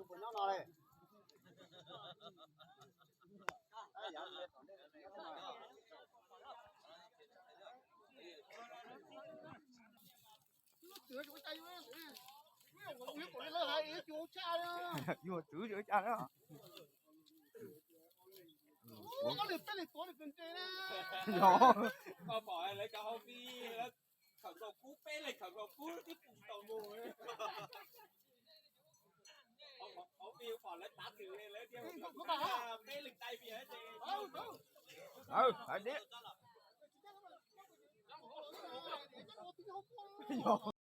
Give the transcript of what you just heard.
Puas nyob no le? Yuav txwv tsis ua cas na. Pom lawv cov hauv vi, khawm nkaus kub, peb leeg khawm nkaus kub twb pum tau mus. Hauv vi pom lawv tav twm lawv tias peb leeg dai vi ces.